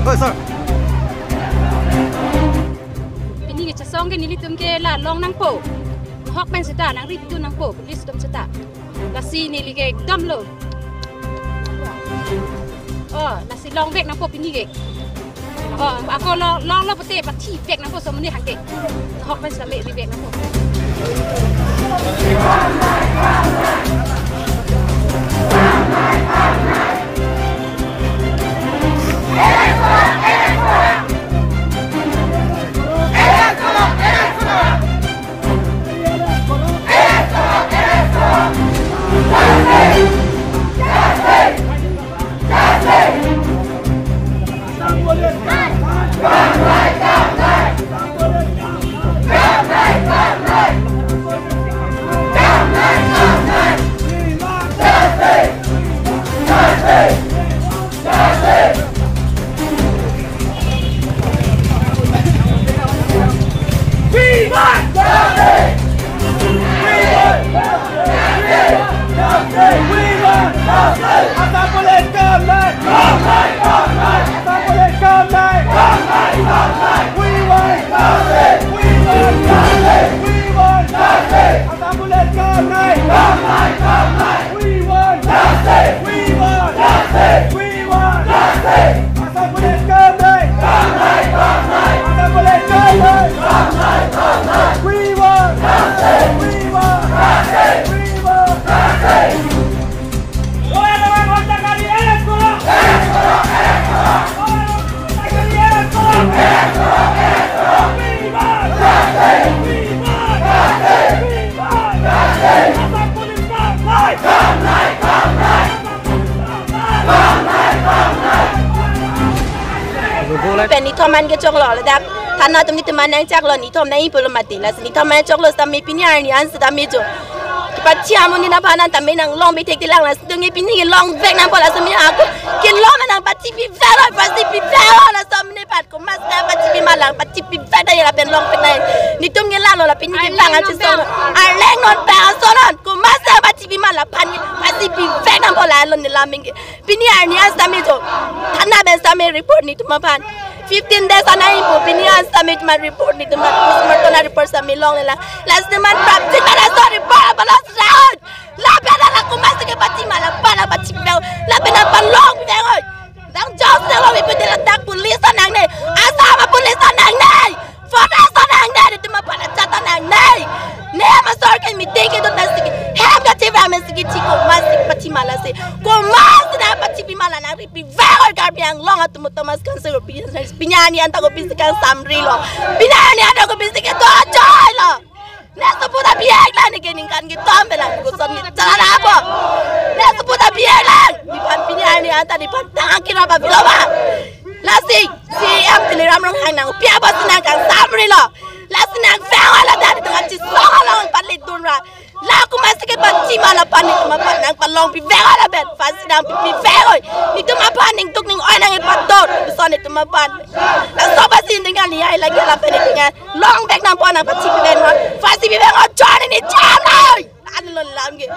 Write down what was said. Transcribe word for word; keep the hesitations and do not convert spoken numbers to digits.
Oi, sir. Pini kechesong ke nelitum ke la long nangpo. Hok pen seta nangri pitu nangpo, police atum seta. Lasi neli ke ekdom lo. Oh, lasi longvek nangpo pini ke. Oh, ako lo, longlo pute pathivek nangpo somoni hangke. Hok pen seta me rivek nangpo. We want justice! We want justice! We want justice! We want justice! Assam Police come back! Come back, come back! Assam Police come back! Come back, come back! We want justice! We want justice! We want justice! Pen nithom an kechoklo, ladak thana atum nithom an nangchaklo, nithom nangji pulo mati, lasi nithom an choklo sitame pini arni an sitame jo. Pachi amonit aphan an tame nanglongvek thekthelang, lasi nelitum ke pini kelongvek nangpo, lasi me ako kelong nang pachipivek lo, pachipivek lo, laso amonit aphan komat sita pachipima lang, pachipivek ta ya lapen longvek nang. Nelitum ke lalo la pini kevang an chesong. Arleng non pa ason non. Komat sita pachipima la aphan ke pachipivek nangpo, lalo ne laming ke. Pini arni an sitame jo. Thana pen sitame report nelitum aphan. Fifteen days an nangjipo, pini an sitame nelitum aphan report nelitum aphan. Postmortem a-report sitame longlelang. Lasi nelitum aphan prapjin pen laso report aphan lasi raut. Lapen la komat sita ke pachima la aphan la pachipivek. Lapen la aphan longpivek oi. Nang judge nang lo, ipi dela dak police ta nangne, Assam a-police ta nangne, forest ta nangne, nelitum aphan ajat ta nangne. Ne masor ke meeting kedo nang siki, hem kachevang nang siki chiko, mas siki pachima lasi. Komat sita pachipima la nang ripivek oi, Karbi Anglong atum, Thomas Council, pini arni an ta kopisi kangsamri lo. Pini arni an ta kopisi kedo ajoy lo. Ne sopo ta bihek lang, ne ke ningkan ketom pe lang, koson ne chala nangpo. Ne sopo ta bihek lang. Nephan pini arni an ta nephan tang kira ba bilo ba. Lasi C E M Tuliram Ronghang nangpi apotsi nang kangsamri lo. Lasi nangvang oi, la ta nelitum kachesong along pali dun ra. La komat sita ke pachima la aphan nelitum aphan nangpalongpivek oi lapen. Pasi nangpipivek oi. Nelitum aphan ningduk ning-oi nangkepatot. Koson nelitum aphan. Laso pasi ning kali ai lagi lapen nelitum longvek nangpo, nang pachipivek non. Pachipivek non, chor ne cham noi. An lo lang ke.